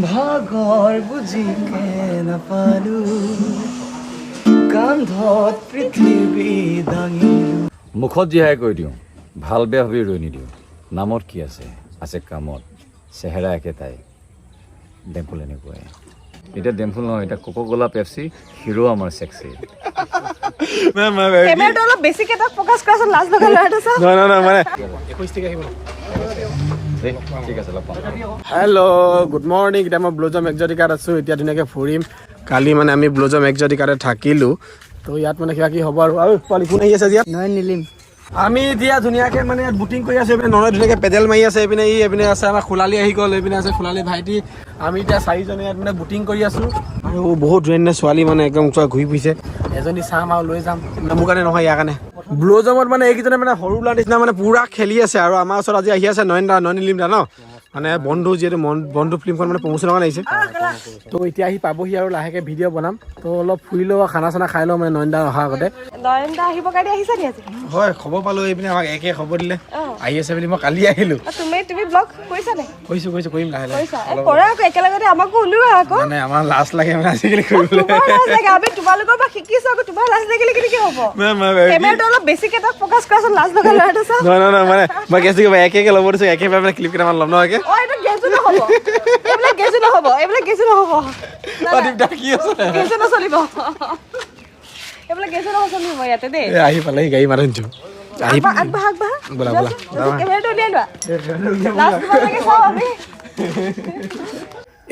ভাগৰ বুজিকে নাপালো, কান্ধত পৃথিৱী দাঙিলো। মুখত জীয়াই কৈ দিওঁ, ভাল বেয়া ভাবি ৰৈ নিদিওঁ। নামত কি আছে, আছে কামত। চেহেৰা একেটাই, ডেম্পুল এনেকুৱাই। এতিয়া ডেম্পুল নহয়, এতিয়া কোকো ক'লা, পেপচি, হিৰ' আমাৰ চেক্সি। কেমেৰাটো অলপ বেছিকে তাক ফ'কাছ কৰাচোন, লাজ লগা ল'ৰাটো চা। নহয় নহয় নহয়, মানে 21 তাৰিখে আহিব। দেই, ঠিক আছে, লগ পাম। Hello', good morning. এতিয়া মই ব্লুজম একজটিকাত আছোঁ। এতিয়া ধুনীয়াকৈ ফুৰিম। কালি মানে আমি ব্লুজম একজটিকাতে থাকিলোঁ। তো ইয়াত মানে কিবা কি হ'ব আৰু পোৱালি কোন আহি আছে আজি ইয়াত? নয়ন নীলিম। আমি এতিয়া ধুনীয়াকৈ মানে ইয়াত বুটিং কৰি আছোঁ। এইপিনে ননয় ধুনীয়াকৈ পেডেল মাৰি আছে। এইপিনে ই, এইপিনে আছে আমাৰ খোলালি আহি গ'ল, এইপিনে আছে খোলালি ভাইটি। আমি এতিয়া চাৰিজনে ইয়াত মানে বুটিং কৰি আছোঁ আৰু বহুত ধুনীয়া ধুনীয়া ছোৱালী মানে একদম চোৱা ঘূৰি ফুৰিছে। এজনী চাম আৰু লৈ যাম। মানে মোৰ কাৰণে নহয়, ইয়াৰ কাৰণে। ব্ল'জমত মানে এইকেইজনে মানে সৰু ল'ৰা নিচিনা মানে পূৰা খেলি আছে। আৰু আমাৰ ওচৰত আজি আহি আছে নয়ন দা, নয়ন নীলিম দা ন, মানে বন্ধু, যিহেতু বন্ধু ফিল্মখন মানে প্ৰমোচনৰ কাৰণে আহিছে। তো এতিয়া আহি পাবহি আৰু লাহেকৈ ভিডিঅ' বনাম। তো অলপ ফুৰি লওঁ, খানা চানা খাই লওঁ মানে নয়ন দা অহাৰ আগতে। নয়ন দা আহিবৰ কাৰণে আহিছা নি আজি? হয়, খবৰ পালোঁ। এইপিনে আমাক একে খবৰ দিলে আহি আছে বুলি। মই কালি আহিলোঁ। অ, তুমি তুমি ব্লগ কৰিছা নে? কৰিছোঁ কৰিছোঁ, কৰিম লাহে লাহে। কৰিছা? এই কৰা আকৌ, একেলগতে আমাকো ওলোৱা আকৌ। মানে আমাৰ লাজ লাগে মানে আজিকালি কৰিবলৈ। তোমাৰ লাজ লাগে, আমি তোমালোকৰ পৰা শিকিছো আকৌ। তোমাৰ লাজ লাগিলে কেনেকে হ'ব? কেমেৰাটো অলপ বেছিকে তাক ফ'কাছ কৰাচোন, লাজ লগা ল'ৰাটো চা। নহয় নহয় নহয়, মানে মই কেছটো কিবা একে একে ল'ব দিছোঁ, একে মানে ক্লিপ কেইটামান ল'ম ন একে। অ, এইটো গেজো নহ'ব, এইবিলাক গেজো নহ'ব, এইবিলাক গেজো নহ'ব। অ, দীপদা কি আছে? গেজো নচলিব, এইবিলাক গেজো নচলিব ইয়াতে দেই। এই আহি পালেহি, গাড়ী মাত শুনিছোঁ আহি। আগবাঢ় আগবাঢ় আগবাঢ়। ব'লা, ব'লা। কেমেৰাটো উলিয়াই লোৱা, লাজ কিমান লাগে চাওঁ আমি।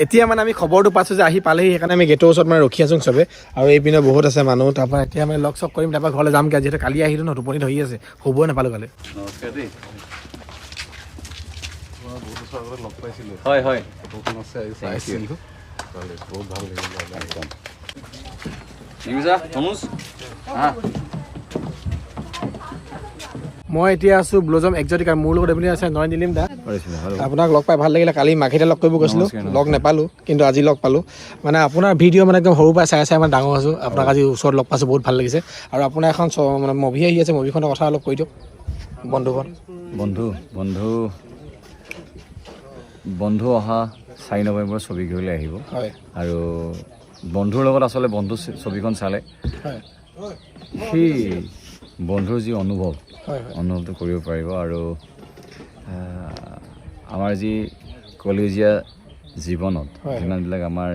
এতিয়া মানে আমি খবৰটো পাইছোঁ যে আহি পালেহি, সেইকাৰণে আমি গেটৰ ওচৰত মানে ৰখি আছোঁ চবে। আৰু এইপিনে বহুত আছে মানুহ। তাৰপৰা এতিয়া মানে লগ চগ কৰিম, তাৰপৰা ঘৰলৈ যামগৈ। যিহেতু কালি আহিলোঁ ন, টোপনি ধৰি আছে, শুবই নাপালোঁ কালি। নমস্কাৰ দেই। বহুত বছৰ আগতে লগ পাইছিলোঁ। হয় হয়। ফটোখন আছে, চাইছিলোঁ, বহুত ভাল লাগিল। একদম। নিমিষা, তনুজ, আহা। মই এতিয়া আছোঁ ব্লজম একজটিকা। মোৰ লগত এইপিনে আছে নয়ন নীলিম দা। কৰিছিলোঁ, হেল্ল'। আপোনাক লগ পাই ভাল লাগিলে। কালি মাঘিতে লগ কৰিব গৈছিলোঁ। নমস্কাৰ, নমস্কাৰ। লগ নাপালোঁ, কিন্তু আজি লগ পালোঁ। মানে আপোনাৰ ভিডিঅ' মানে একদম সৰুৰ পৰা চাই চাই মানে ডাঙৰ হৈছোঁ। আপোনাক আজি ওচৰত লগ পাইছোঁ, বহুত ভাল লাগিছে। আৰু আপোনাৰ এখন মানে মুভি আহি আছে, মুভিখনৰ কথা অলপ কৈ দিয়ক, বন্ধুখন। বন্ধু বন্ধু বন্ধু অহা 4 নৱেম্বৰ ছবিগৃহলৈ আহিব। আৰু বন্ধুৰ লগত আচলতে বন্ধু ছবিখন চালে সেই বন্ধুৰ যি অনুভৱ, হয় হয় অনুভৱটো কৰিব পাৰিব। আৰু আমাৰ যি কলেজীয়া জীৱনত যিমানবিলাক আমাৰ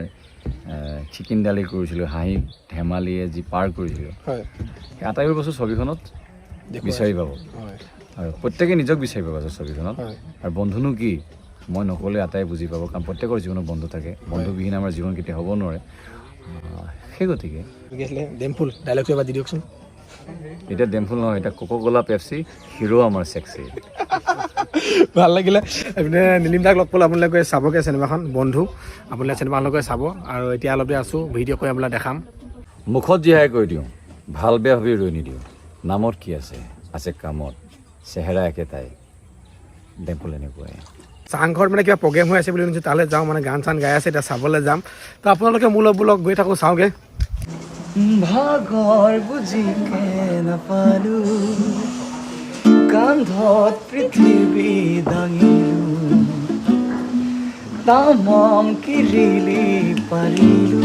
চিকিনদালি কৰিছিলোঁ, হাঁহি ধেমালিয়ে যি পাৰ কৰিছিলোঁ, সেই আটাইবোৰ বস্তু ছবিখনত বিচাৰি পাব। আৰু প্ৰত্যেকে নিজক বিচাৰি পাব আচলতে ছবিখনত। আৰু বন্ধুনো কি, মই নক'লে আটাই বুজি পাব, কাৰণ প্ৰত্যেকৰ জীৱনত বন্ধু থাকে। বন্ধুবিহীন আমাৰ জীৱন কেতিয়া হ'ব নোৱাৰে। সেই গতিকে কি আছিলে, ডেমফুল ডাইলগটো এবাৰ দি দিয়কচোন। এতিয়া ডেমফুল নহয়, এতিয়া কোকো ক'লা, পেপচি, হিৰ' আমাৰ চেক্সি। ভাল লাগিলে। এইপিনে নীলিম দাক লগ পালোঁ। আপোনালোকে চাবগৈ চিনেমাখন বন্ধু, আপোনালোকে চিনেমাখন গৈ চাব। আৰু এতিয়া অলপ দেৰি আছোঁ, ভিডিঅ' কৰি আপোনাক দেখাম। মুখত জীয়াই কৈ দিওঁ, ভাল বেয়া ভাবি ৰৈ নিদিওঁ। নামত কি আছে, আছে কামত। চেহেৰা একেটাই, ডেম্পুল এনেকুৱাই। চাংঘৰত মানে কিবা প্ৰগ্ৰেম হৈ আছে বুলি শুনিছোঁ, তালৈ যাওঁ। মানে গান চান গাই আছে, এতিয়া চাবলৈ যাম। তো আপোনালোকে মোৰ লগত ব'লক, গৈ থাকোঁ, চাওঁগৈ। ভাগৰ বুজিকে নাপালো, কান্ধত পৃথিৱী দাঙিলো, তামাম কিৰিলি পাৰিলো,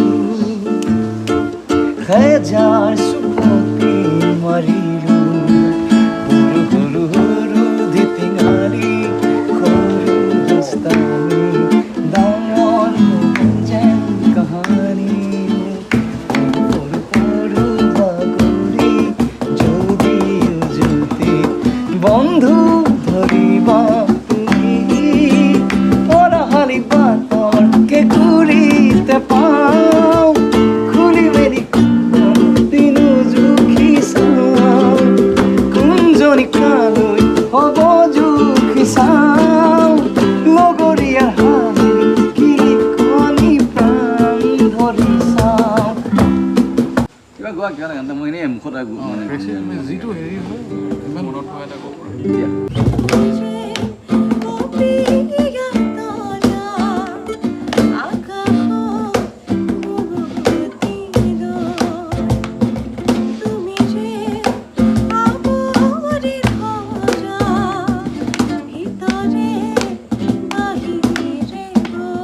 হেজাৰ চুপতি মাৰিলো, সৰু সৰু সৰু ধিতিঙালি, সৰু দুষ্টামি, ডাঙৰ যেন কাহানী, সৰু সৰু বাগৰি যদি উজুতি বন্ধু ধৰিবা তুমি, পৰাহালি পাতৰ কেঁকুৰিতে পাওঁ, খুলি মেলি দিনো জুখি চাওঁ, কোনজনী কালৈ হ'ব জুখি চাওঁ, লগৰীয়া হাঁহি কিৰিকনি প্ৰাণ ধৰি চাওঁ। কিবা গোৱা, কিবা এটা গান। মই এনেই মুখত মানে যিটো হেৰি হয়, ইমান মনত পৰা এটা ক'ব পৰা। দিয়া। পপীয়া তৰা আকাশত উভতি ৰৈ, তুমি যে আৱৰি ধৰা ভিতৰে বাহিৰে গৈ।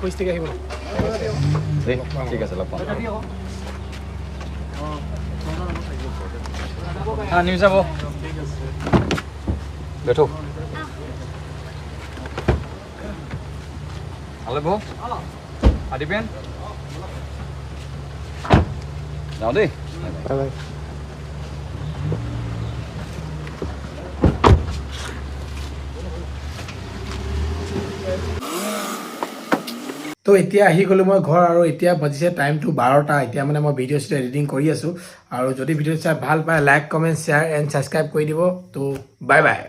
21 তাৰিখে আহিব। দেই, ঠিক আছে, লগ পাম। हाँ निमिषा वो बैठो। हेलो बो आदिपेन যাওঁ দেই। Bye bye. তো এতিয়া আহি গ'লোঁ মই ঘৰ আৰু এতিয়া বাজিছে টাইমটো 12টা। এতিয়া মানে মই ভিডিঅ' চিডিঅ' এডিটিং কৰি আছোঁ। আৰু যদি ভিডিঅ' চাই ভাল পায়, like, comment, share and subscribe কৰি দিব। তো বাই বাই।